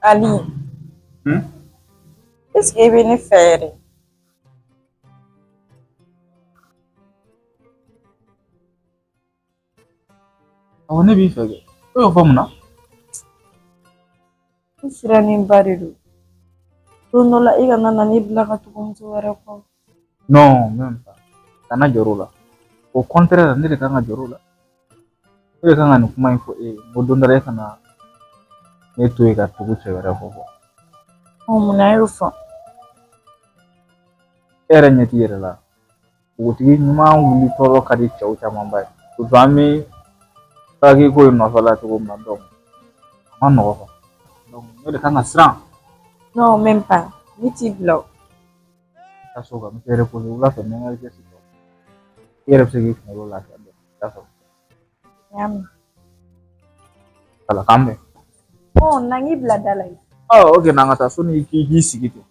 Ali. Hmm? Est-ce que i bɛ ne fɛ yɛrɛ? Awɔ, ne b'i fɛ kɛ. E y'o fɔ mun na? N sirannenba de don. Don dɔ la i kana na ne bila ka tugu muso wɛrɛ kɔ. Non, même pas. Kana jɔrɔ o la. Au contraire, ne de kan ka jɔrɔ o la. Ne de kan ka nin kuma in fɔ e ye. N ko don dɔ la e kana ne to yen ka tugu cɛ wɛrɛ kɔ. Ɔ, munna e y'o fɔ? E yɛrɛ ɲɛ t'i yɛrɛ la. Npogotigi ɲuman wuli tɔɔrɔ ka di cɛw camanba ye. Surtout an bɛ saraki ko in nɔfɛ la cogo min na, donc a ma nɔgɔ quoi. Donc ne de kan ka siran. Non, même pas. Ne t'i bila o. Taa so kan, n bɛ taa reposer wula fɛ, n bɛ n ka exercice kɛ. I yɛrɛ bɛ se k'i kunkolo lafiya dɔɔnin. I y'a faamu? N y'a mɛn. Ala k'an bɛn. Ɔ, na n k'i bila da la yen. Ɔ, ok, n'an ka taa so ni k'i k'i sigi ten.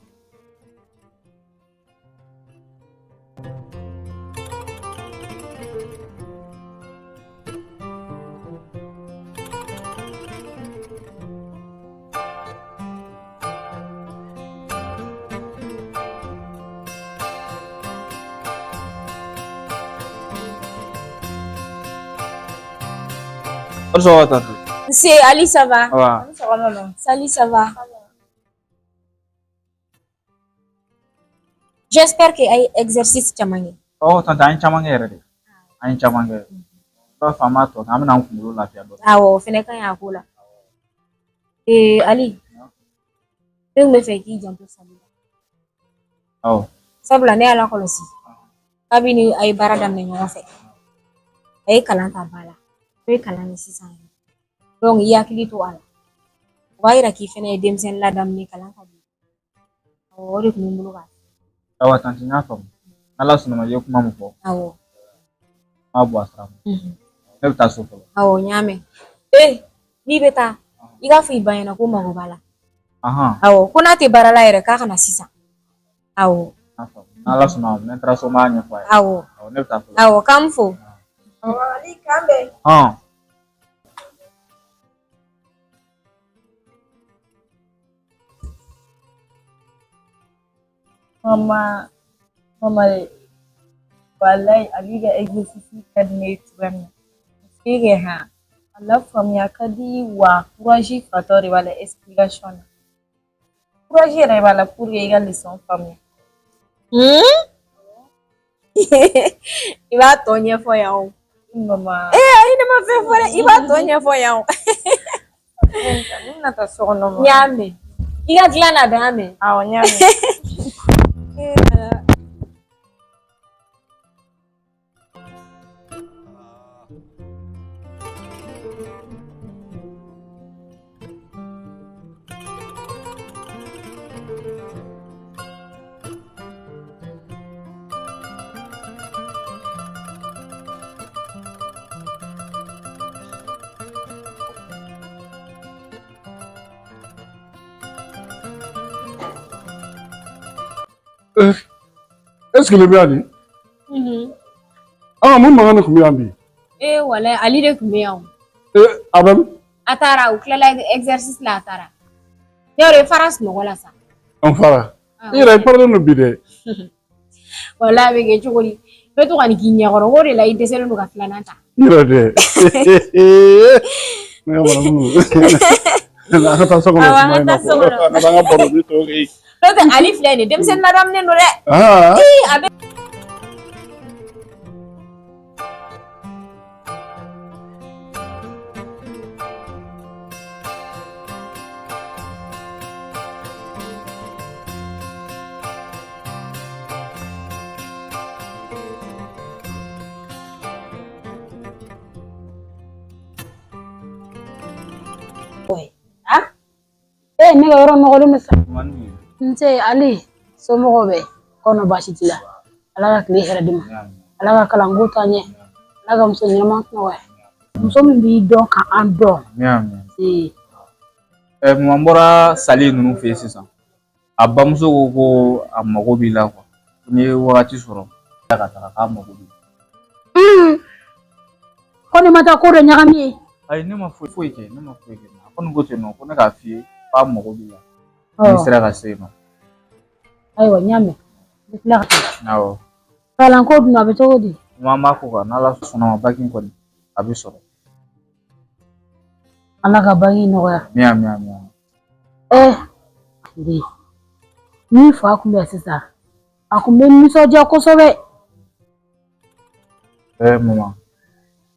Bonsoir, tante. Nse Ali, ça va? Ça va. Salut, ça va? J'espère que a ye exercice caman kɛ. Oh, tante, an ye caman kɛ yɛrɛ de. An ye caman kɛ. I b'a fɔ an b'a tɔ kɛ, an bɛna an kunkolo lafiya dɔɔnin. Awɔ, o fɛnɛ ka ɲi a ko la. Ee Ali, ne tun bɛ fɛ k'i janto Sali la. Awɔ. Sabula ne y'a lakɔlɔsi kabini a ye baara daminɛ ɲɔgɔn fɛ, a ye kalan ta ba la. A ye kalan kɛ sisan. Donc i hakili to a la. O b'a yira k'i fɛnɛ ye denmisɛnnin ladamunen kalan ka di. Awɔ, o de tun bɛ n bolo ka. Awa tante, n y'a faamu. N'Ala sɔnna ma, i ye kuma min fɔ. Awɔ. N b'a bɔ a sira ma. Ne bɛ taa so fɔlɔ. Awɔ, n y'a mɛn. Ee, n'i bɛ taa, i k'a fɔ i ba ɲɛna ko mago b'a la. Awɔ, ko n'a tɛ baara la yɛrɛ k'a ka na sisan. Awɔ. N'Ala sɔnna ma, ne taara so n b'a ɲɛfɔ a ye. Awɔ. Awɔ, ne bɛ taa fɔlɔ. Awɔ, k'an fo. Awɔ, Ali, k'an bɛn. Hɔn. Mama, mama de, walayi Ali ka exercice ka di ne ye cogoya min na. Parce que han, a lafaamuya ka di wa courage fatɔ de b'a la explication na. Courage yɛrɛ b'a la pour que i ka leçon faamuya. I b'a tɔ ɲɛfɔ yan o. Mama. Ee ayi, ne ma fɛn fɔ dɛ, i b'a tɔ ɲɛfɔ yan o. Ne bɛna taa so kɔnɔ. N y'a mɛn. I ka dilan labɛn, an mɛn. Awɔ, n y'a mɛn. Ee Ala. Est-ce que le bɛ yan nin? Ah, mun mankan de tun bɛ yan bi? Ee walayi, Ali de tun bɛ yan o. Ee, a bɛ min? A taara, u tilala exercice la, a taara. Yɔrɔ i fara sunɔgɔ la sa. An fara. I yɛrɛ i parelen don bi dɛ. Walayi, a bɛ kɛ cogo di? I bɛ to ka nin k'i ɲɛkɔrɔ, o de la i dɛsɛlen don ka filanan ta. I yɛrɛ dɛ. Ne ka maramu. An ka taa so kɔnɔ. Awɔ, an ka taa so kɔnɔ. An ka taa an ka baro ni tɔ kɛ. N'o tɛ, Ali filɛ nin ye, denmisɛnnin ladamunen don dɛ. Ah. Ee, a bɛ. Ee, ne ka yɔrɔ nɔgɔlen don sa. Nse Ali, somɔgɔw bɛ kɔnɔ? Baasi t'i la? Ala ka tile hɛrɛ d'i ma. Ala ka kalanko taa ɲɛ. Ala ka muso ɲɛnama nɔgɔya. Muso min b'i dɔn ka an dɔn. Ee. Ɛ, mama, n bɔra Sali ninnu fɛ yen sisan. A bamuso ko ko a mago b'i la quoi. N'i ye wagati sɔrɔ ka taga, k'a mago b'i la. Ko ne ma taa ko dɔ ɲagami ye. Ayi, ne ma foyi foyi kɛ, ne ma foyi kɛ. A kɔni ko ten nɔ ko ne k'a f'i ye. K'a mago b'i la. N'i sera ka se yen nɔ. Ayiwa, n y'a mɛn. N bɛ tila ka taa. Awɔ. Kalanko dun, a bɛ cogo di? Ɲuman b'a ko kan, n'Ala sɔnna ma, baki kɔni a bɛ sɔrɔ. Ala ka bange nɔgɔya. Ami, ami, ami. Den, ni fa kun bɛ sisan, a kun bɛ nisɔndiya kosɛbɛ. Mama,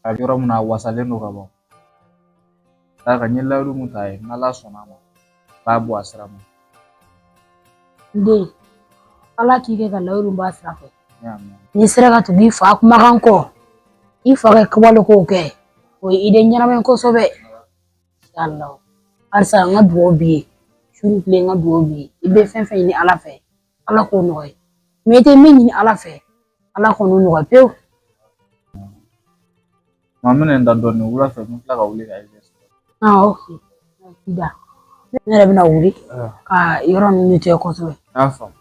a bɛ yɔrɔ min na, a wasalen don ka ban. D'a kan n ye layidu mun ta a ye, n'Ala sɔnna a ma, n b'a bɔ a sira ma. N den, Ala k'i kɛ ka layidu b'a sira fɛ. Ami. N'i sera ka tugu i fa kumakan kɔ, i fa ka kɛwale kow kɛ, o ye i den ɲɛnama ye kosɛbɛ. Inshallah. Halisa n ka dugawu b'i ye, su ni tile n ka dugawu b'i ye. I bɛ fɛn fɛn ɲini Ala fɛ, Ala k'o nɔgɔya. Mɛ i tɛ min ɲini Ala fɛ, Ala k'o nɔgɔya pewu. Mama, n bɛna n da dɔɔnin, wula fɛ n bɛ tila ka wuli ka exercice. Ah, ok. I da. Ne yɛrɛ bɛna wuli ka yɔrɔ ninnu nettoyer kosɛbɛ. N y'a faamu.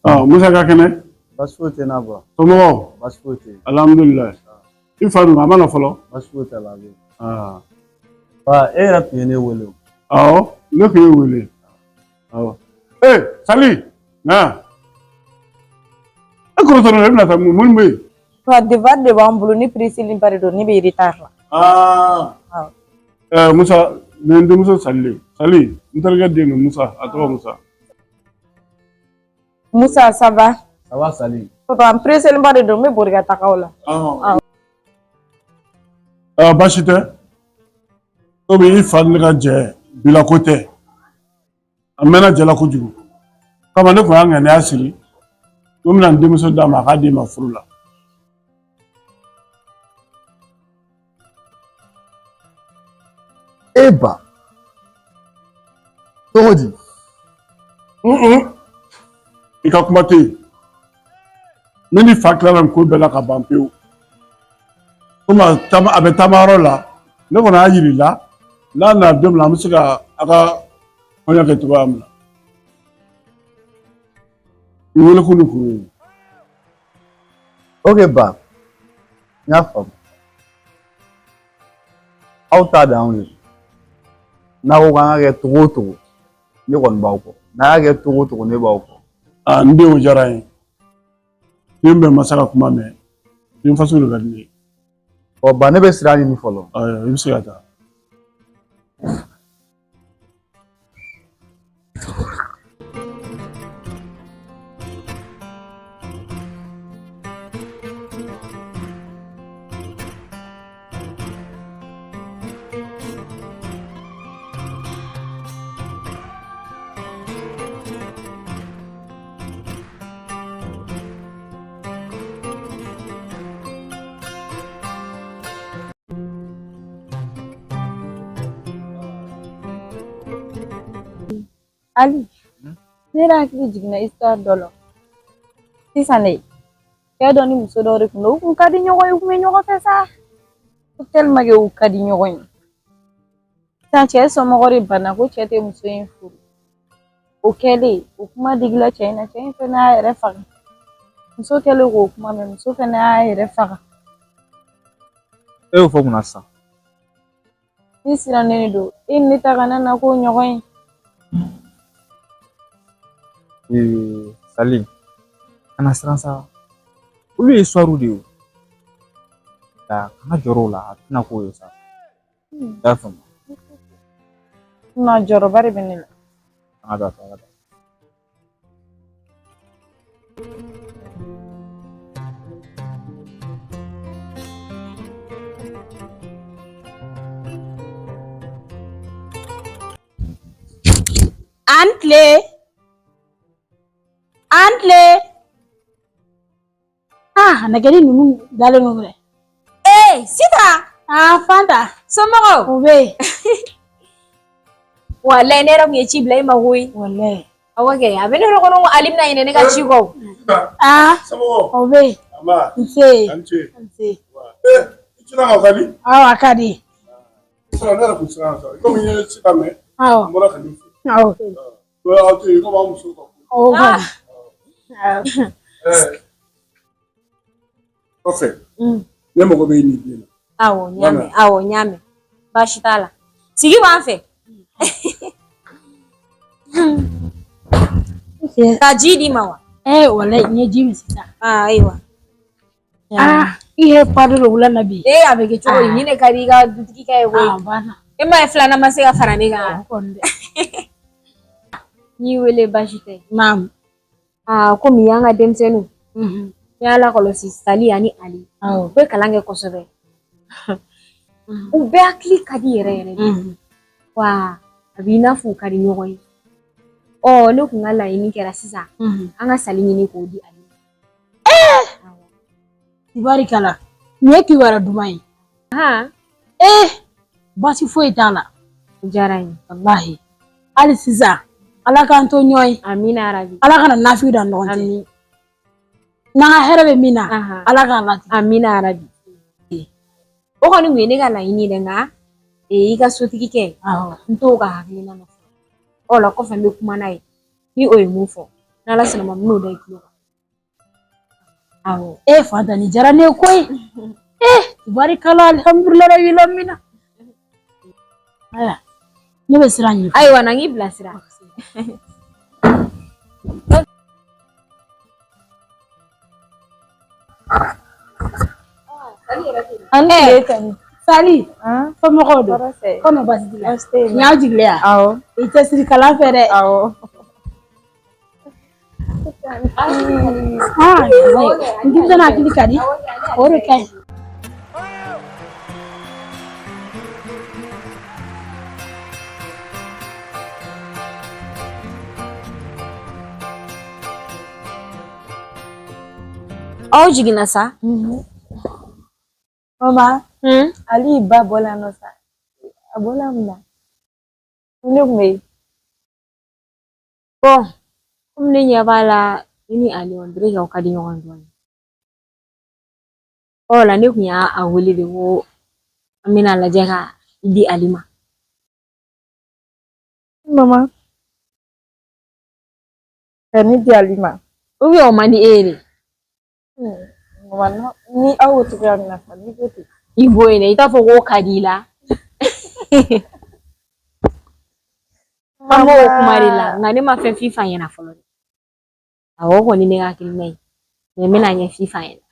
Ah, Musa ka kɛnɛ? Baasi foyi tɛ n'a ba. Somɔgɔw? Baasi foyi tɛ yen. Alhamdulilayi. I fa dun, a ma na fɔlɔ? Baasi foyi t'a la, a bɛ yen. Ah. Ba, e yɛrɛ tun ye ne wele o. Awɔ, ne tun y'e wele. Awɔ. Sali, na. E kɔrɔtɔ, e bɛna taa mun bɛ yen? Wa devoir de b'an bolo, ne pressélen ba de don, ne bɛ retard la. Ah. Awɔ. Musa, nin ye n denmuso Sali de ye. Sali, n terikɛ den don Musa, a tɔgɔ Musa. Musa, ça va? Ça va, Sali? Papa, n pressélen ba de don, n bɛ boli ka taga o la. Ah, baasi tɛ. Komi i fa ni ne ka jɛ bila ko tɛ. A mɛnna jɛ la kojugu. Kama ne kun y'a ŋaniya siri. Ko n bɛna n denmuso d'a ma, a k'a di ma furu la. E ba. Cogo di? I ka kuma tɛ yen. Ne ni fa tilala nin ko bɛɛ la ka ban pewu. Komi a bɛ taama yɔrɔ la, ne kɔni y'a yir'i la, n'a nana don min na, an bɛ se ka a ka kɔɲɔ kɛ cogoya min na. I wele ko ni kun ye. Ok ba, n y'a faamu. Aw ta de anw ye. N'a ko k'an ka kɛ togo o togo, ne kɔni b'aw kɔ. N'a y'a kɛ togo o togo, ne b'aw kɔ. Aa, n den, o diyara n ye. Den bɛ masa ka kuma mɛn. Den faso de ka di ne ye. Ɔ ba, ne bɛ sira ɲini fɔlɔ. Ayiwa, i bɛ se ka taa. Ali, ne yɛrɛ hakili jiginna histoire dɔ la. Sisan de, cɛ dɔ ni muso dɔ de kun don, u kun ka di ɲɔgɔn ye, u kun bɛ ɲɔgɔn fɛ sa. Ko tellement que u ka di ɲɔgɔn ye. Sisan cɛ somɔgɔw de banna ko cɛ tɛ muso in furu. O kɛlen, o kuma digila cɛ in na, cɛ in fɛnɛ y'a yɛrɛ faga. Muso kɛlen k'o kuma mɛn, muso fɛnɛ y'a yɛrɛ faga. E y'o fɔ mun na sisan? Ne sirannen de don, e ni ne ta kana na k'o ɲɔgɔn ye. Sali, kana siran sa. Olu ye histoire de ye o. Nka kana jɔrɔ o la, a tɛna k'o ye sa. I y'a faamu? Non, jɔrɔba de bɛ ne la. An ka taa, an ka taa. An tile. An tile. Ah, nɛgɛli ninnu dalen don dɛ. Ee, Sita. Ah, Fanta. Somɔgɔw? O bɛ yen. Walayi, ne yɛrɛ kun ye ci bila i ma koyi. Walayi. Awɔ kɛ, a bɛ ne yɛrɛ kɔnɔ ko Ali bɛna ɲinɛ ne ka ci kɔ. Ah, Somɔgɔw? o bɛ yen. Nba. Nse. A ni ce. Nse. Ee, i cira o ka di? Awɔ, a ka di. Sisan ne yɛrɛ kun siran sa. Komi n ye ci ka mɛn. Awɔ. N bɔra ka nin fɛ. Awɔ. O y'aw to yen komi aw musow ka ko. O kɔni. Awɔ. Ɛɛ, kɔfɛ. Ne mago bɛ nin den na. Awɔ, n y'a mɛn. Awɔ, n y'a mɛn. Baasi t'a la. Sigi b'an fɛ. Ka ji d'i ma wa? Ee, walayi n ye ji min sisan. Aa, ayiwa. Aa, i yɛrɛ pari don wula na bi. Ee, a bɛ kɛ cogo di? Ni ne ka di i ka dutigi kɛ ye koyi. A banna. E ma ye filanan ma se ka fara ne kan. O kɔni dɛ. N y'i wele baasi tɛ. Naamu. Aa, komi y'an ka denmisɛnninw. N y'a lakɔlɔsi Sali ani Ali. Awɔ. U bɛ kalan kɛ kosɛbɛ. U bɛɛ hakili ka di yɛrɛ yɛrɛ de. Wa a b'i n'a fɔ u ka di ɲɔgɔn ye. Ɔ, ne kun ka laɲini kɛra sisan. An ka Sali ɲini k'o di Ali ma. Tibarikala, nin ye kibaruya duman ye. Han. Ee, baasi foyi t'a la. O diyara n ye. Walahi. Hali sisan, Ala k'an to ɲɔgɔn ye. Amina yarabi. Ala kana nafigi da ɲɔgɔn cɛ. Ami. N'an ka hɛrɛ bɛ min na, Ala k'a latigɛ. Amina yarabi. O kɔni kun ye ne ka laɲini ye dɛ, nka i ka sotigi kɛ, n t'o ka hakilina nɔfɛ. Ɔ la kɔfɛ n bɛ kuma n'a ye. Ni o ye mun fɔ, n'Ala sɔnna ma n bɛn'o da i tulo kan. Awɔ. E Fanta, nin diyara ne ye koyi. Ee, tibarikala, alihamudulilayi rabbil alamina. Ayiwa, ne bɛ sira ɲini. Ayiwa, na n k'i bilasira. An tile tani. Sali, somɔgɔw don? Kɔnɔ baasi t'i la? Nin y'aw jigilen ye wa? Awɔ. I cɛsiri kalan fɛ dɛ. Awɔ. Aa, n denmisɛnnin hakili ka di. O de ka ɲi. Aw jiginna sa? Mama, Ali ba bɔla nɔ sa. A bɔla mun na? Ne kun bɛ yen. Bon, komi ne ɲɛ b'a la i ni Ali on dirait aw ka di ɲɔgɔn dɔɔnin. Ɔ la ne kun y'a wele de ko an bɛna lajɛ ka i di Ali ma. Mama, ka ne di Ali ma. Ou bien o man di e ye de? Mama, ni aw ko cogoya min na sa, n'i ko ten. I bɔ yen dɛ, i t'a fɔ k'o ka di i la. An b'o kuma de la, nka ne ma fɛn f'i fa ɲɛna fɔlɔ dɛ. Awɔ, o kɔni ne ka hakilina ye. Mɛ n bɛna ɲɛf'i fa ɲɛna.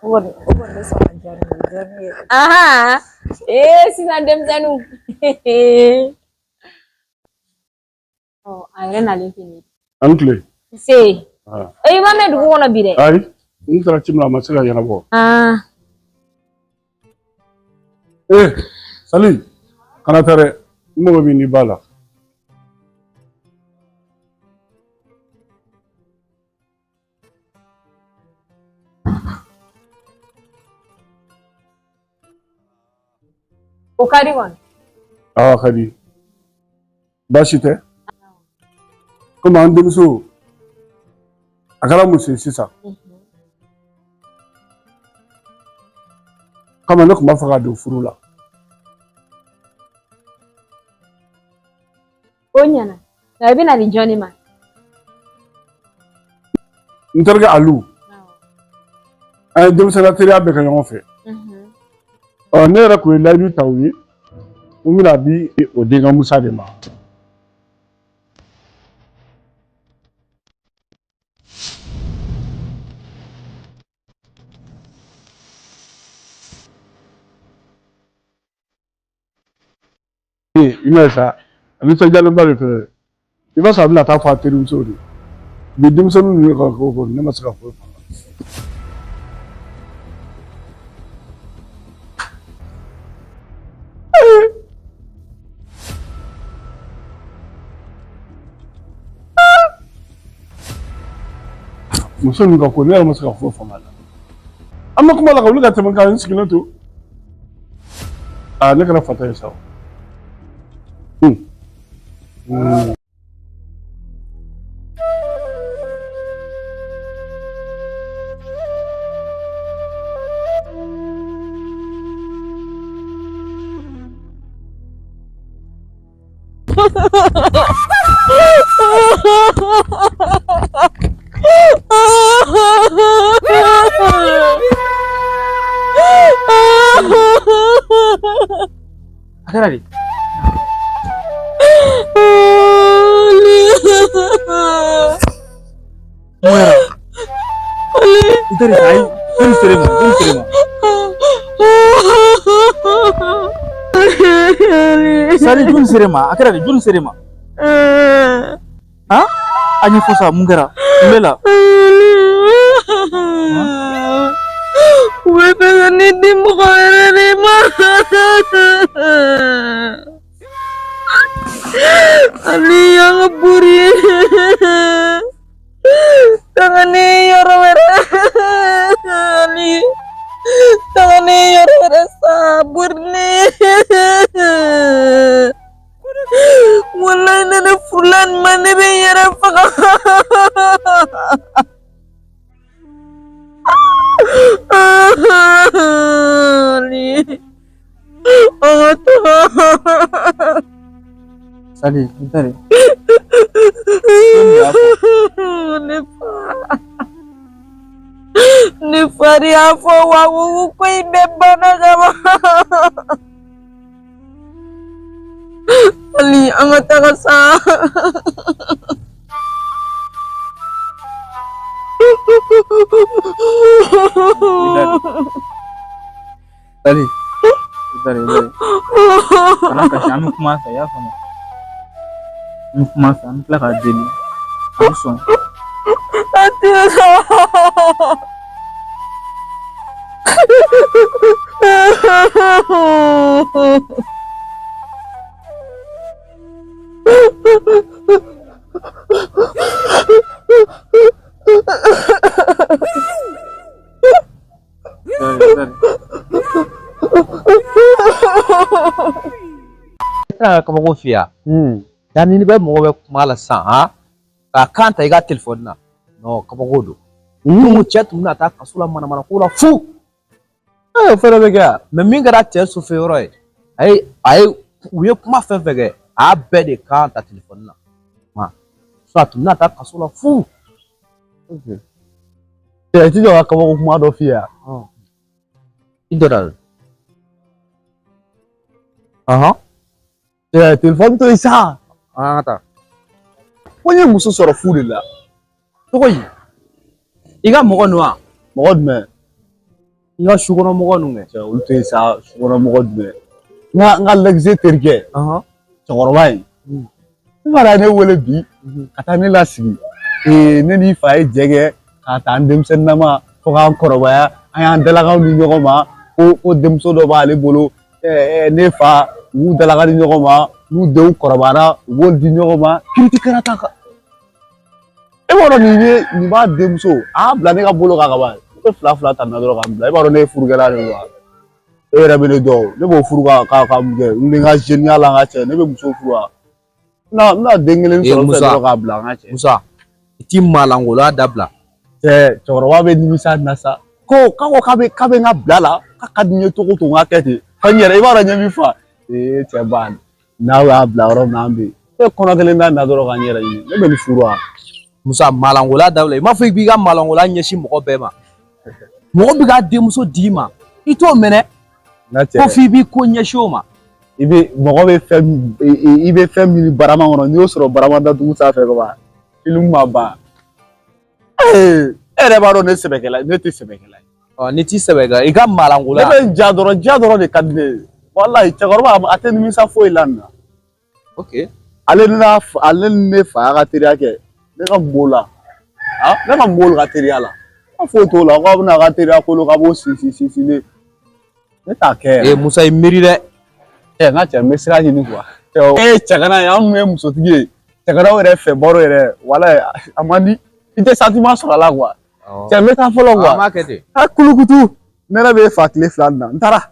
O kɔni bɛ sɔn ka diya ne ye, o diya ne ye. Ahan, ee sisan denmisɛnninw. Ɔ, a yɛrɛ nalen tɛ nin ye. A ni tile. Nse. E i ma mɛn dugu kɔnɔ bi dɛ. Ayi, n taara ci min na a ma se ka ɲɛnabɔ. Aa. Ee, Sali, kana taa dɛ. N mago bɛ n'i ba la. O ka di kɔni. Awɔ, a ka di. Baasi tɛ. Komi an denmuso, a kɛra muso ye sisan. Kama ne tun b'a fɛ ka don furu la. O ɲɛna. Nka i bɛna di jɔnni ma? N terikɛ Alu. An ye denmisɛnninya teriya bɛɛ kɛ ɲɔgɔn fɛ. Ɔ, ne yɛrɛ tun ye layidu ta u ye. N bɛna di o denkɛ Musa de ma. Ee, i m'a ye sa, a nisɔndiyalenba de filɛ. I b'a sɔrɔ a bɛna taa fɔ a terimusow de ye. Bi denmisɛnninw ninnu ka ko kɔni ne ma se ka foyi faamu. Muso ninnu ka ko ne yɛrɛ ma se ka foyi faamu a la. An bɛ kuma la ka wuli ka tɛmɛ kan n sigilen to. Aa, ne kɛra fata ye sa. A kɛra di? Mun kɛra? I tɛ nin ayi, joli sera e ma, joli sera e ma. Sali joli sera e ma, a kɛra di, joli sera e ma. Han? A ɲɛfɔ sa, mun kɛra? Mun b'e la? U bɛ fɛ ka ne di mɔgɔ wɛrɛ de ma. Ali y'an ka bori. Taga ne yɔrɔ wɛrɛ. Ali taga ne yɔrɔ wɛrɛ sa bori ne. Walayi ne ne furula nin ma ne bɛ n yɛrɛ faga. Ali an ka taga. Sali, n tɛ de. Ne fa. Ne fa de y'a fɔ wa ko ko in bɛɛ banna ka ban. Ali an ka taga sa. Sali, i da de, i da de. Kana kasi, an bɛ kuma a fɛ, i y'a faamu? An bɛ kuma a fɛ, an bɛ tila k'a deli. A bɛ sɔn. A tɛ sɔn. Tɛna ka kabako f'i ye yanni ni bɛ mɔgɔ bɛ kuma la sisan han k'a kan ta i ka telefɔni na non kabako don ko cɛ tun bɛna taa kaso la manamana ko la fu o fɛnɛ bɛ kɛ yan mais min kɛra cɛ sofɛ yɔrɔ ye a ye u ye kuma fɛn fɛn kɛ a y'a bɛɛ de kan ta telefɔni na ma so a tun bɛna taa kaso la fu. Cɛ i ti jɔ ka kabako kuma dɔ f'i ye yan. I dɔ la. Ɔhɔn. Cɛ telefɔni to yen sa. An ka taa. Ko n ye muso sɔrɔ fu de la. Cogo di? I ka mɔgɔ ninnu wa? Mɔgɔ jumɛn? I ka sukɔnɔ mɔgɔ ninnu kɛ. Cɛ olu to yen sa, sukɔnɔ mɔgɔ jumɛn? N ka lɛgise terikɛ. Cɛkɔrɔba in. Ne ma ne wele bi ka taa ne lasigi. Ne n'i fa ye jɛ kɛ k'a ta an denmisɛnninnama fo k'an kɔrɔbaya, an y'an dalakanw di ɲɔgɔn ma ko denmuso dɔ b'ale bolo, ne fa u b'u dalakan di ɲɔgɔn ma, n'u denw kɔrɔbayara u b'olu di ɲɔgɔn ma, kiriti kɛra ta kan. E b'a dɔn nin ye nin b'a denmuso a y'a bila ne ka bolo kan ka ban, ne bɛ fila fila ta nin na dɔrɔn k'a bila. E b'a dɔn ne ye furukɛla de ye wa? E yɛrɛ bɛ ne dɔn, ne b'o furu ka mun kɛ? N bɛ n ka jeuneya la n ka cɛ, ne bɛ muso furu wa? N bɛna den kelen sɔrɔ n fɛ dɔrɔn k'a bila n ka cɛ. Musa, i t'i maalankolon dabila. Cɛ cɛkɔrɔba bɛ nimisa nin na sa. Ko k'a ko k'a bɛ n ka bila la, k'a ka di n ye cogo o cogo n ka kɛ ten. Fo n yɛrɛ i b'a dɔn ɲɛ min fa. Ee cɛ ba n'aw y'a bila yɔrɔ min na an bɛ yen. Ne ye kɔnɔ kelen da nin na dɔrɔn ka n yɛrɛ ɲini. Ne bɛ nin furu wa? Musa, maalankolon dabila. I m'a fɔ i b'i ka maalankolon ɲɛsin mɔgɔ bɛɛ ma. Mɔgɔ bɛ k'a denmuso d'i ma, i t'o minɛ. Ko f'i b'i ko ɲɛsin o ma. I bɛ mɔgɔ bɛ fɛn i bɛ fɛn min barama kɔnɔ, n'i y'o sɔrɔ barama datugu sanfɛ ka ban, film ma ban. E yɛrɛ b'a dɔn ne sɛbɛkɛla, ne tɛ sɛbɛkɛla ye. Ɔ n'i t'i sɛbɛkɛla, i ka maalankolon. Ne bɛ n ja dɔrɔn, ja dɔrɔn de ka di ne ye. Walayi cɛkɔrɔba a tɛ nimisa foyi la nin na. Ok. Ale ni ne fa y'a ka teriya kɛ, ne ka mun b'o la? Ne ka mun b'olu ka teriya la? Ka foyi t'o la, k'aw bɛna ka teriya kolo k'a b'o sinsin sinsin ne. Ne t'a kɛ yɛrɛ. Ee Musa i miiri dɛ. Cɛ n ka cɛ n bɛ sira ɲini quoi. Cɛ e ye cɛgana ye, an mun ye musotigi ye. Cɛganaw yɛrɛ fɛ baro yɛrɛ, walayi a man di. I tɛ sentiment sɔrɔ a la quoi. Cɛ n bɛ taa fɔlɔ quoi. An b'a kɛ ten. A kulukutu, ne yɛrɛ bɛ fa tile 2 nin na, n taara.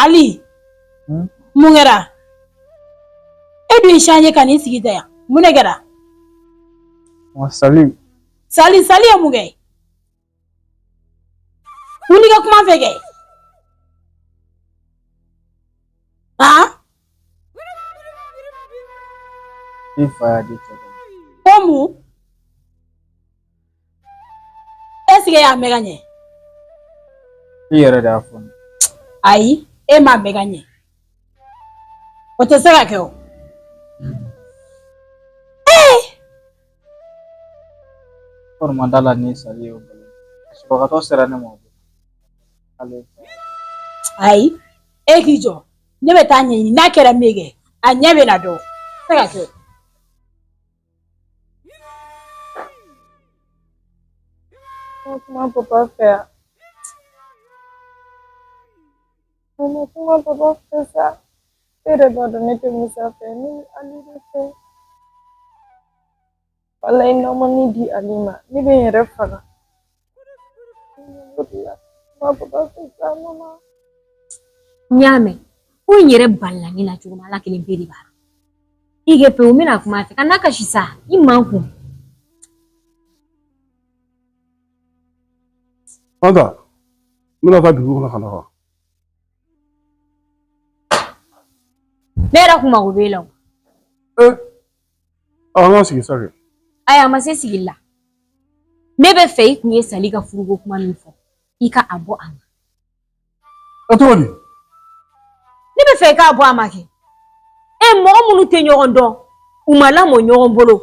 Ali, mun kɛra? E dun y'i changer ka n'i sigi tɛ yan. Mun de kɛra? Sali. Sali, Sali ye mun kɛ? Wuli ka kuma fɛ kɛ. Han? I fa y'a di cɛ dɔ ma. Ko mun? Est-ce que e y'a mɛn ka ɲɛ? I yɛrɛ de y'a fɔ ne. Ayi, e m'a mɛn ka ɲɛ. O tɛ se ka kɛ o. Ee! Kɔni ma da la ni Sali ye o nkalon. Kasibagatɔ sera ne ma o don. Ale fa. Ayi, e k'i jɔ. Ne bɛ taa ɲɛɲini n'a kɛra min kɛ, a ɲɛ bɛ na dɔn. O tɛ se ka kɛ. Kuma papa fɛ yan. Mama kuma papa fɛ sa. E yɛrɛ b'a dɔn ne tɛ Musa fɛ, ne bɛ Ali de fɛ. Walayi n'aw ma ne di Ali ma, ne bɛ n yɛrɛ faga. Kuma papa fɛ sa mama. N y'a mɛn ko n yɛrɛ balila ne la cogo min Ala kelen pe de b'a dɔn. I kɛ pewu n bɛna kuma a fɛ ka n'a kasi sa i man kun. Fanta, n bɛna taa dugu kɔnɔ ka na wa? Ne yɛrɛ kun mago b'e la o. Ee, an ka sigi sa kɛ. Ayi a ma se sigili la. Ne bɛ fɛ i kun ye Sali ka furuko kuma min fɔ i ka a bɔ a ma. A cogo di? Ne bɛ fɛ i k'a bɔ a ma kɛ. E mɔgɔ minnu tɛ ɲɔgɔn dɔn, u ma lamɔ ɲɔgɔn bolo,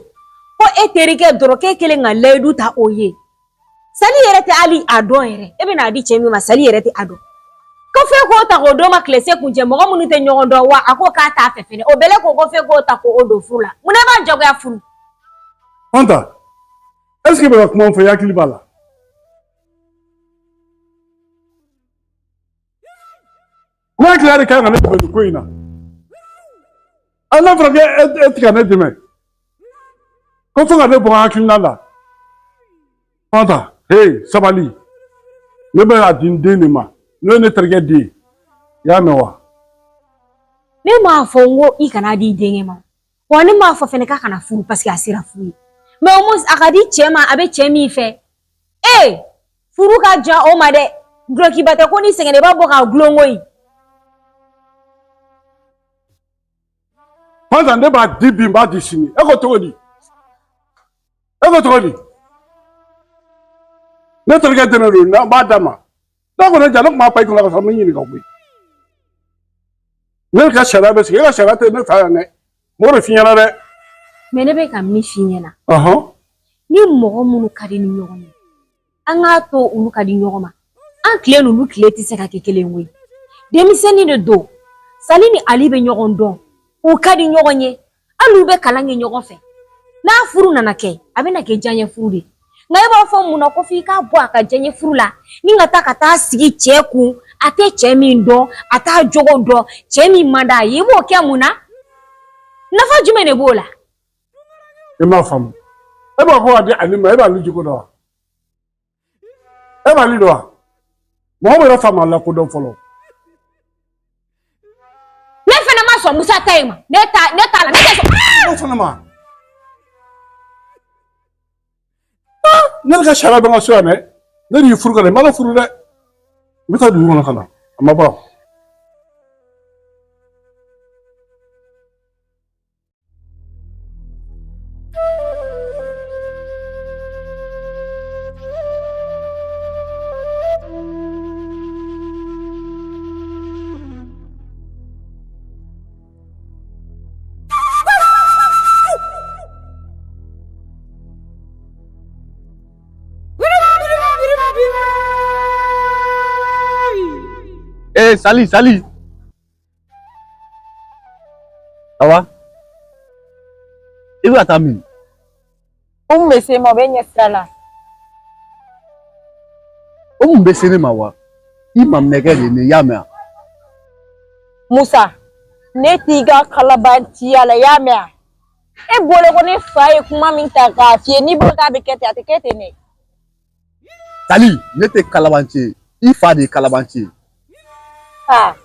ko e terikɛ dɔrɔn k'e kelen ka layidu ta o ye. Sali yɛrɛ tɛ hali a dɔn yɛrɛ. E bɛna a di cɛ min ma, Sali yɛrɛ tɛ a dɔn. Ko f'e k'o ta k'o d'o ma tilese kun cɛ mɔgɔ minnu tɛ ɲɔgɔn dɔn wa a ko k'a t'a fɛ fɛnɛ. O bɛlɛ ko ko f'e k'o ta k'o don furu la. Mun na e b'a jagoya furu? Fanta, est-ce que bɛ ka kuma min fɔ i hakili b'a la? Ne hakili de kan ka ne dɛmɛ nin ko in na. Hali n'a fɔra ko e tɛ ka ne dɛmɛ, ko fo ka ne bɔ n hakilina la. Fanta, hey, sabali. Ne bɛ a di n den de ma, n'o ye ne terikɛ den ye. I y'a mɛn wa? Ne m'a fɔ n ko i kana di i denkɛ ma. Wa ne m'a fɔ fɛnɛ k'a kana furu parce que a sera furu ye. Mais au moins a ka di cɛ ma, a bɛ cɛ min fɛ. Ee, furu ka jan o ma dɛ. Dulɔkiba tɛ ko ni sɛgɛnna i b'a bɔ k'a gulon koyi. Fanta, ne b'a di bi, n b'a di sini. E ko cogo di? E ko cogo di? Ne terikɛ den de don, n b'a d'a ma. N'a kɔni ja, ne tun b'a pa i kunna ka sɔrɔ n m'i ɲininka koyi. Ne ka sariya bɛ sigi, e ka sariya tɛ ne fɛ yan dɛ. N b'o de f'i ɲɛna dɛ. Mais ne bɛ ka min f'i ɲɛna. Ni mɔgɔ minnu ka di ni ɲɔgɔn ye, an k'a to olu ka di ɲɔgɔn ma. An tile n'olu tile tɛ se ka kɛ kelen koyi. Denmisɛnnin de don. Sali ni Ali bɛ ɲɔgɔn dɔn. U ka di ɲɔgɔn ye. Hali u bɛ kalan kɛ ɲɔgɔn fɛ. N'a furu nana kɛ, a bɛna kɛ diyaɲɛ furu de ye. Nka e b'a fɔ mun na ko f'i k'a bɔ a ka diyaɲɛ furu la ni ka taa ka taa sigi cɛ kun, a tɛ cɛ min dɔn, a t'a jogo dɔn, cɛ min man d'a ye, i b'o kɛ mun na? Nafa jumɛn de b'o la? I m'a faamu. E b'a fɔ ka di Ali ma, e b'ale jogo dɔn wa? E b'ale dɔn wa? Mɔgɔ bɛ yɛrɛ fa ma lakodɔn fɔlɔ. Ne fana ma sɔn Musa ta in ma. Ne t'a la, ne tɛ sɔn. Ne fana ma. Ne ka sariya bɛ n ka so yan dɛ. Ne de y'i furu ka na, i ma ne furu dɛ. N bɛ taa dugu kɔnɔ ka na, a ma ban. Eh, Sali, Sali. Ça va? I bɛ ka taa min? O mun bɛ se ma, o bɛ ɲɛ sira la. O mun bɛ se ne ma wa? I maminɛkɛ de ye ne ye, i y'a mɛn wa? Musa, ne t'i ka kalabanciya la, i y'a mɛn wa? E bolo ko ne fa ye kuma min ta k'a f'i ye, n'i bolo k'a bɛ kɛ ten, a tɛ kɛ ten dɛ. Sali, ne tɛ kalabanci ye, i fa de ye kalabanci ye. Aa,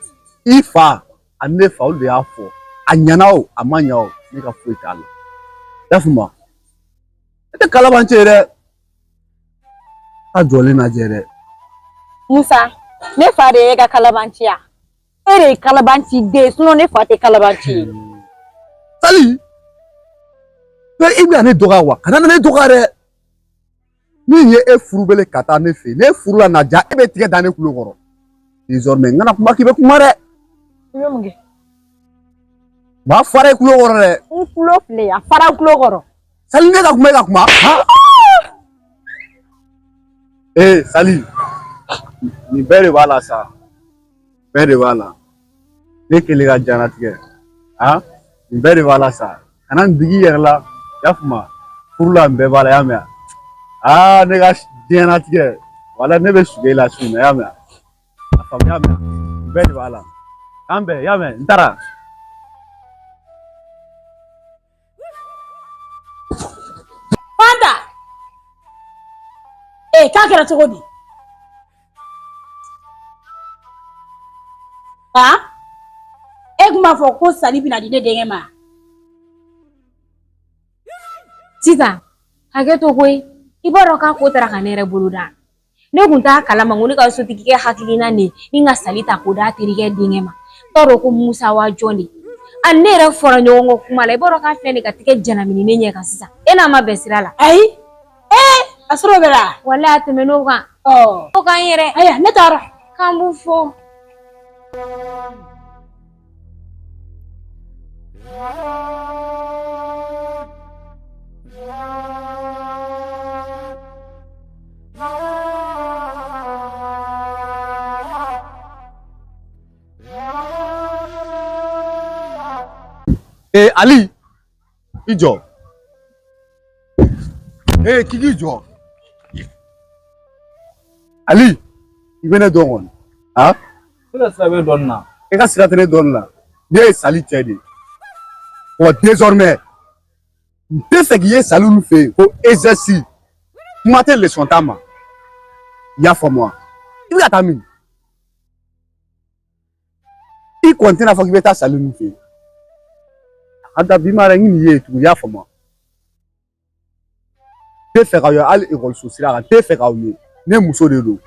I fa ani ne fa, olu de y'a fɔ. A ɲɛna o, a ma ɲa o, ne ka foyi t'a la. I y'a faamu wa? Ne tɛ kalabanci ye dɛ. A jɔlen lajɛ dɛ. Musa, ne fa de ye e ka kalabanciya. E de ye kalabanci den ye, sinon ne fa tɛ kalabanci ye. Sali, i bɛna ne dɔgɔya wa? Kana na ne dɔgɔya dɛ. Min ye e furubele ka taa ne fɛ yen, ne furu la na ja, e bɛ tigɛ da ne kulo kɔrɔ. Désormais, n kana kuma k'i bɛ kuma dɛ. I bɛ mun kɛ? N b'a fara i kulo kɔrɔ dɛ. N kulo filɛ, a fara n kulo kɔrɔ. Sali, ne ka kuma, e ka kuma. Ee Sali, nin bɛɛ de b'a la sa. Bɛɛ de b'a la. Ne kelen ka diɲɛlatigɛ. Han? Nin bɛɛ de b'a la sa. Kana nin digi i yɛrɛ la. I y'a faamu wa? Furu la nin bɛɛ b'a la, i y'a mɛn wa? Aa, ne ka diɲɛlatigɛ. Wala ne bɛ suge la su in na, i y'a mɛn wa? A faamu, i y'a mɛn wa? Nin bɛɛ de b'a la. K'an bɛn, i y'a mɛn? N taara. Fanta! Ee, k'a kɛra cogo di? Ha? E tun b'a fɔ ko Sali bɛna di ne denkɛ ma. Sisan, hakɛ to koyi. I b'a dɔn k'a ko taara ka ne yɛrɛ bolo da. Ne kun t'a kalama ko ne ka sotigikɛ hakilina de ni ka Sali ta k'o d'a terikɛ denkɛ ma. N t'a dɔn ko Musa wa jɔn de. A ne yɛrɛ fɔra ɲɔgɔn kɔ kuma la, i b'a dɔn k'a filɛ nin ka tigɛ jalaki ne ɲɛ kan sisan. E n'a ma bɛn sira la. Ayi. Ee, a sɔrɔ bɛ la. Walayi a tɛmɛn'o kan. Ɔ. O kan yɛrɛ. Ayiwa, ne taara. K'an b'u fo. Ee Ali, i jɔ. Ee k'i k'i jɔ. Ali, i bɛ ne dɔn kɔni. Han? Ne ka sira bɛ dɔɔnin na. E ka sira tɛ ne dɔnni la. Ne ye Sali cɛ de ye. Wa désormais, n tɛ fɛ k'i ye Sali ninnu fɛ yen ko exercice. Kuma tɛ leçon ta ma. I y'a faamu wa? I bɛ ka taa min? I kɔni tɛna fɔ k'i bɛ taa Sali ninnu fɛ yen. A ka da bi ma yɛrɛ n nin ye tugun, i y'a faamu wa? N tɛ fɛ k'aw ye hali ekɔliso sira kan, n tɛ fɛ k'aw ye. Ne muso de don.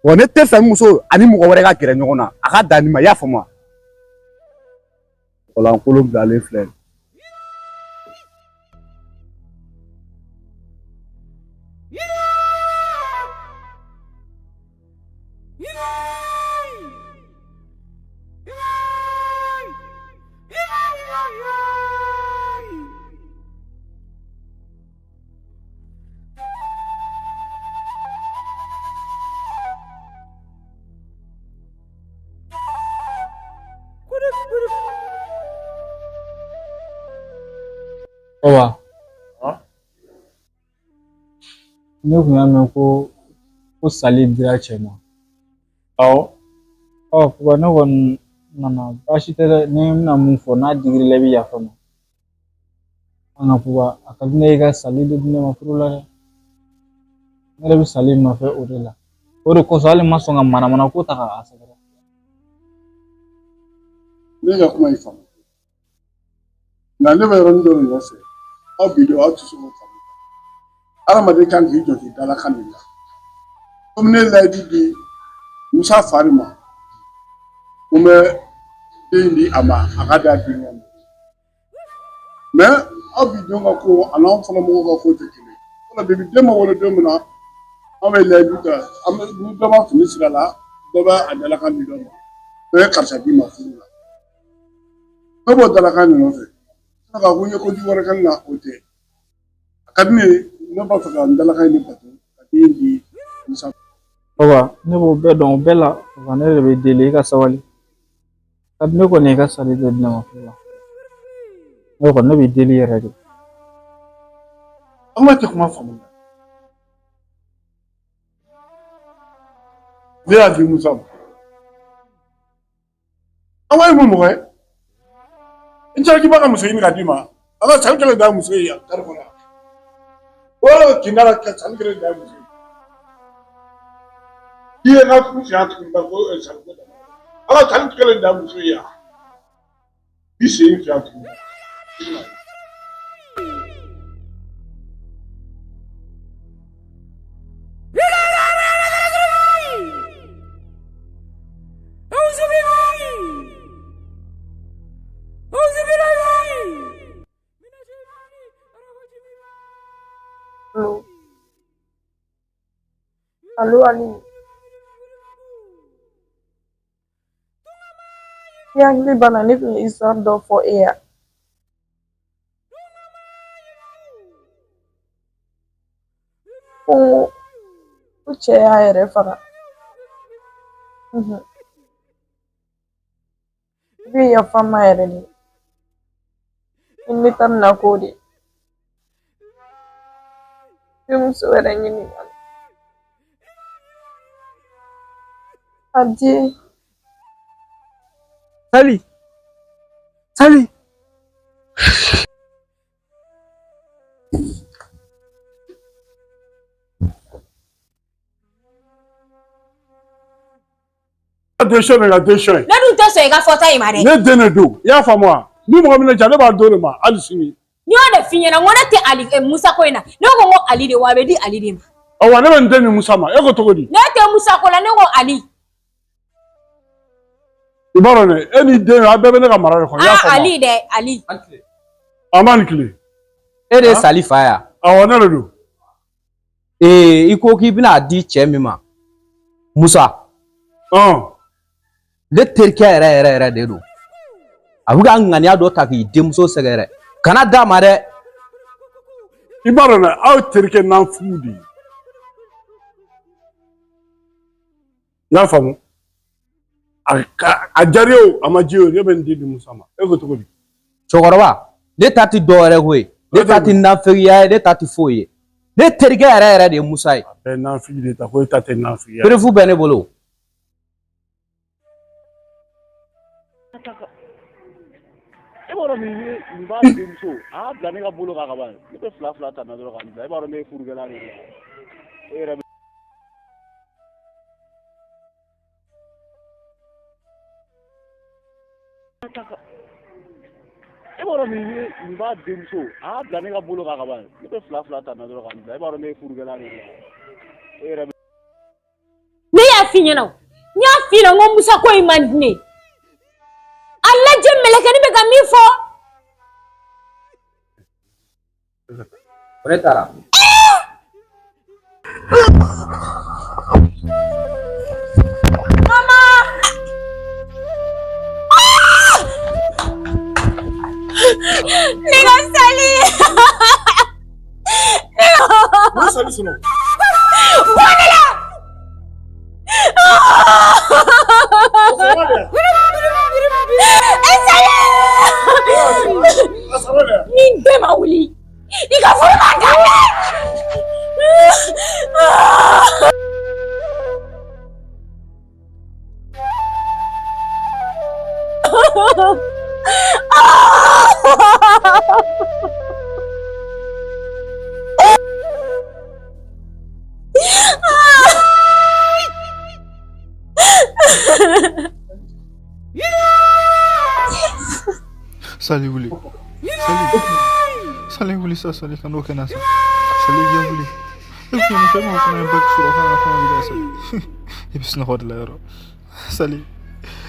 Wa ne tɛ fɛ n muso ani mɔgɔ wɛrɛ ka gɛrɛ ɲɔgɔn na. A ka dan nin ma, i y'a faamu wa? Mɔgɔlankolon bilalen filɛ. Baba, ne kun y'a mɛn ko Sali dira cɛ ma. Awɔ. Ɔ, Papa, ne kɔni nana baasi tɛ dɛ, ni n bɛna mun fɔ n'a digir'i la i bɛ yafa n ma. An ka Papa, a ka di ne ye ka Sali de di ne ma furu la dɛ. Ne yɛrɛ bɛ Sali nɔfɛ o de la. O de kosɔn hali n ma sɔn ka manamana ko ta k'a sɛgɛrɛ. Ne ka kuma in faamu. Nka ne bɛ yɔrɔnin dɔ de nɔfɛ, aw bi don aw tɛ se k'o faamu. Hadamaden kan k'i jɔ k'i dalakan de la. Komi ne ye layidu di Musa fa de ma, ko n bɛ den di a ma, a ka d'a denkɛ ma. Mɛ aw bi denw ka ko ani anw fɔlɔ mɔgɔw ka ko tɛ kelen ye. Fɔlɔ depi den ma wolo don min na, an bɛ layidu ta, an bɛ ni dɔ b'a fini siri a la, dɔ b'a a dalakan di dɔ ma. Dɔ ye karisa d'i ma furu la. Ne b'o dalakan de nɔfɛ. K'a fɔ n ye kojugu wɛrɛ kɛ n na, o tɛ. A ka di ne ye, ne b'a fɛ ka n dalakan in de bato ka den di Musa. Papa, ne b'o bɛɛ dɔn, o bɛɛ la, papa, ne de bɛ deli i ka sabali. Ka di ne kɔni ye i ka Sali de di ne ma furu la. Ne kɔni ne b'i deli yɛrɛ de. An ka tɛ kuma faamu. Ne y'a di Musa ma. An ye mun mɔgɔ ye? N cɛ k'i b'a ka muso ɲini ka d'i ma. A ka Sali kelen da muso ye yan kari kɔnɔ. O yɔrɔ kinda la ka Sali kelen da muso ye. I ye n ka furu siɲɛ tuguni ka ko Sali ko dama. Ala ka nin kelen da muso ye yan. I sen fila tuguni. Allo. Allo Ali. I hakili b'a la ne tun ye histoire dɔ fɔ e ye. Ko ko cɛ y'a yɛrɛ faga. I bɛ yafa n ma yɛrɛ de. I ne ta bɛna k'o de. I bɛ muso wɛrɛ ɲini ka na. Adieu. Sali. Sali. Attention de attention. Ne dun tɛ sɔn i ka fɔta in ma dɛ. Ne den de don, i y'a faamu wa? Ni mɔgɔ min ne ja, ne b'a d'o de ma hali sini. N y'o de f'i ɲɛna, n ko ne tɛ Ali Musa ko in na. Ne ko n ko Ali de wa a bɛ di Ali de ma. Awa ne bɛ n den di Musa ma, e ko cogo di? Ne tɛ Musa ko la, ne ko Ali. I b'a dɔn dɛ, e n'i den a bɛɛ bɛ ne ka mara de kɔnɔ, i y'a faamu wa? Ali dɛ, Ali. A ma nin tile. E de ye Sali fa ye wa? Awɔ, ne de don. Ee, i ko k'i bɛna a di cɛ min ma, Musa. Ne terikɛ yɛrɛ yɛrɛ yɛrɛ de don. A bɛ ka ŋaniya dɔ ta k'i denmuso sɛgɛrɛ. Kana d'a ma dɛ. I b'a dɔn dɛ, aw terikɛ nafugu de ye. I y'a faamu? A diyara ye o, a ma diya ye o, ne bɛ n den di Musa ma. E ko cogo di? Cɛkɔrɔba, ne ta tɛ dɔwɛrɛ ko ye. Ne ta tɛ nafigiya ye, ne ta tɛ foyi ye. Ne terikɛ yɛrɛ yɛrɛ de ye Musa ye. A bɛɛ nafigi de ta, ko e ta tɛ nafigiya ye. Preuve bɛ ne bolo. E b'a dɔn nin b'a denmuso, a y'a bila ne ka bolo kan ka ban. Ne bɛ fila fila ta na dɔrɔn ka nin bila. E b'a dɔn ne ye furukɛla de ye. E yɛrɛ bɛ. E b'a dɔn nin b'a denmuso, a y'a bila ne ka bolo kan ka ban. Ne bɛ fila fila ta na dɔrɔn ka nin bila. E b'a dɔn ne ye furukɛla de ye. E yɛrɛ bɛ. Ne y'a f'i ɲɛna o, n y'a f'i ɲɛna n ko Musa ko in man di ne ye. A lajɛ mɛlɛkɛnin bɛ ka min fɔ. O de taara. Mama! Ne ka Sali! Ne Sali sɔrɔ. Bɔ ne la! E Sali! Ni n den ma wuli, i ka furu ma daminɛ! Sali wuli. Sali. Sali wuli sa, Sali ka n'o kɛ n na sa. Sali ya wuli. E kun ye mun fɔ e ma ko n'an ye bac sɔrɔ k'an ka kɔnɔ wuli Sali. I bɛ sunɔgɔ de la yɔrɔ. Sali.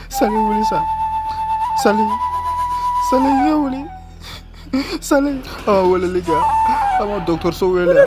Sali wuli sa. Sali. Sali ya wuli. Sali. A ma weleli kɛ. A ma dɔgɔtɔrɔso wele.